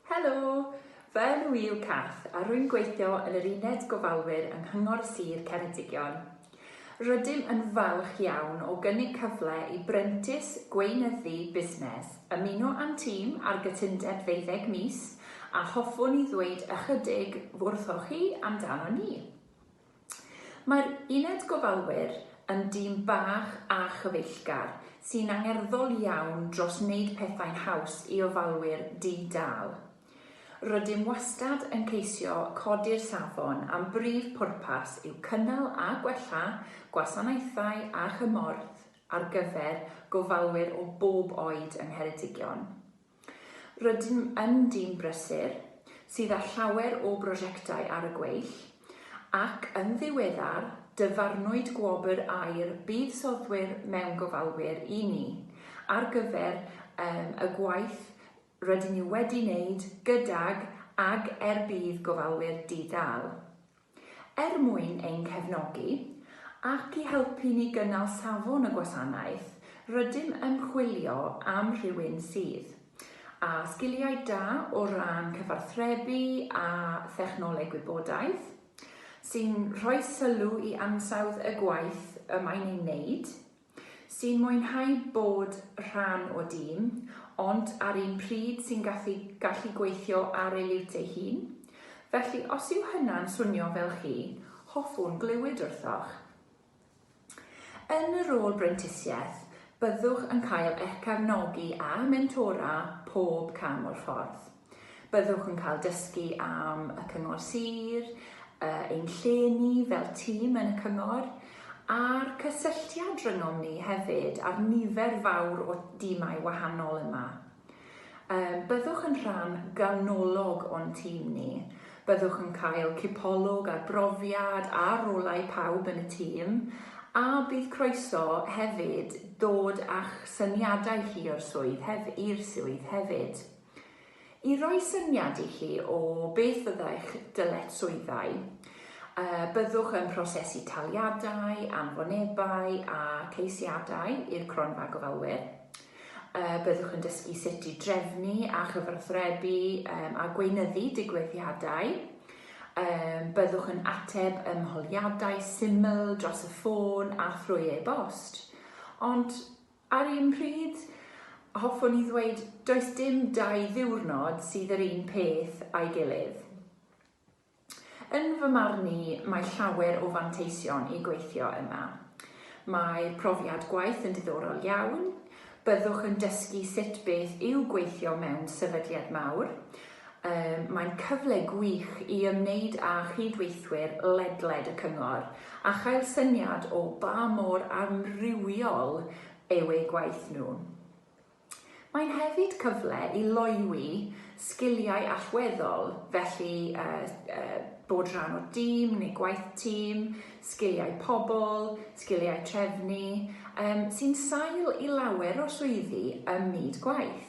Helo! Fy enw i yw Kath a rwy'n gweithio yn yr Uned Gofalwyr yng Nghyngor Sir Ceredigion. Rydym yn falch iawn o gynnig cyfle i brentis gweinyddu busnes ymuno â'n tîm ar gytundeb ddeuddeg mis a hoffwn i ddweud ychydig wrthoch chi amdano ni. Mae'r Uned Gofalwyr yn dîm bach a chyfeillgar sy'n angerddol iawn dros wneud pethau'n haws i ofalwyr di-dâl. Rydym wastad yn ceisio codi'r safon a'n brif pwrpas yw cynnal a gwella gwasanaethau a chymorth ar gyfer gofalwyr o bob oed yng Ngheredigion. Rydym yn dîm brysur, sydd â llawer o brosiectau ar y gweill, ac yn ddiweddar, dyfarnwyd gwobr aur Buddsoddwyr Mewn Gofalwyr i ni ar gyfer um, y gwaith rydyn ni wedi wneud gydag ag er budd gofalwyr di-dâl. Er mwyn ein cefnogi, ac i helpu ni gynnal safon y gwasanaeth, rydym yn chwilio am rhywun sydd â sgiliau da o ran cyfathrebu a thechnoleg gwybodaeth, sy'n rhoi sylw i ansawdd y gwaith y mae'n ei wneud, Sy'n mwynhau bod rhan o dîm, ond ar un pryd sy'n gallu gallu gweithio ar ei liwt ei hun. Felly os yw hynna'n swnio fel chi, hoffwn glywed wrthoch. Yn y rôl brentisiaeth, byddwch yn cael eich cefnogi a mentora pob cam o'r ffordd. Byddwch yn cael dysgu am y Cyngor Sir, ein lle ni fel tîm yn y Cyngor, a'r cysylltiad rhyngom ni hefyd a'r nifer fawr o dimau wahanol yma. Byddwch yn rhan ganolog o'n tîm ni. Byddwch yn cael cipolwg ar brofiad a rolau pawb yn y tîm, a bydd croeso hefyd dod â'ch syniadau chi o'r swydd hef- i'r swydd hefyd. I roi syniad i chi o beth fyddai'ch dyletswyddau, byddwch yn prosesu taliadau, anfonebau a ceisiadau i'r Cronfa Gofalwyr. Byddwch yn dysgu sut i drefnu a chyfathrebu a gweinyddu digwyddiadau. Byddwch yn ateb ymholiadau syml dros y ffôn a thrwy e-bost. Ond Ar un pryd, hoffwn i ddweud, does dim dau ddiwrnod sydd yr un peth â'i gilydd. Yn fy marn i, mae llawer o fanteision i gweithio yma. Mae'r profiad gwaith yn diddorol iawn, byddwch yn dysgu sut beth yw gweithio mewn sefydliad mawr, Yym, mae'n cyfle gwych i ymwneud â chyd-weithwyr ledled y cyngor a chael syniad o ba mor amrywiol yw eu gwaith nhw. Mae'n hefyd cyfle i loywi sgiliau allweddol, felly uh, uh, bod rhan o dîm neu gwaith tîm, sgiliau pobl, sgiliau trefnu, um, sy'n sail i lawer o swyddi ym myd gwaith.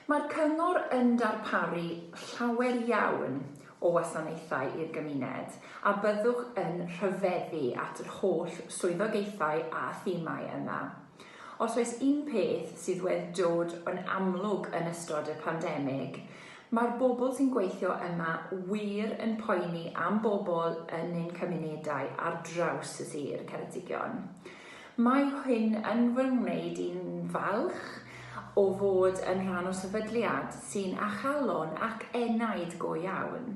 Mae'r Cyngor yn darparu llawer iawn o wasanaethau i'r gymuned a byddwch yn rhyfeddu at yr holl swyddogaethau a thimau yma. Os oes un peth sydd wedd dod yn amlwg yn ystod y pandemig, mae'r bobl sy'n gweithio yma wir yn poeni am bobl yn ein cymunedau ar draws y sir, Ceredigion. Mae hyn yn fy ngwneud i'n falch o fod yn rhan o sefydliad sy'n â chalon ac enaid go iawn.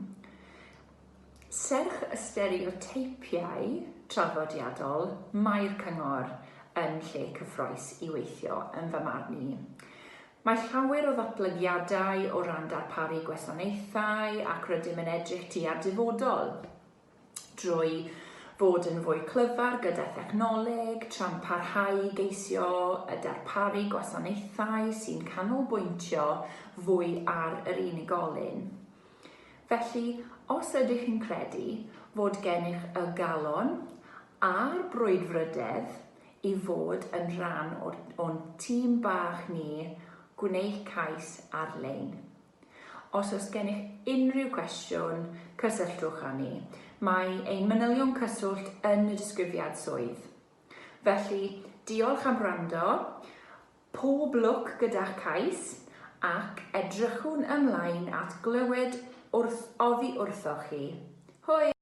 Serch y stereoteipiau traddodiadol, mae'r Cyngor yn lle cyffrous i weithio, yn fy marn i. Mae llawer o ddatblygiadau o ran darparu gwasanaethau ac rydym yn edrych tua'r dyfodol. drwy fod yn fwy clyfar gyda thechnoleg, tra'n parhau i geisio darparu gwasanaethau sy'n canolbwyntio fwy ar yr unigolyn. Felly, os ydych chi'n credu fod gennych y galon a'r brwydfrydedd i fod yn rhan o'n tîm bach ni, gwnewch cais ar-lein. Os oes gennych unrhyw gwestiwn, cysylltwch â ni. Mae ein manylion cyswllt yn y disgrifiad swydd. Felly, diolch am wrando, pob lwc gyda'ch cais, ac edrychwn ymlaen at glywed wrth oddi wrthoch chi. Hwyl!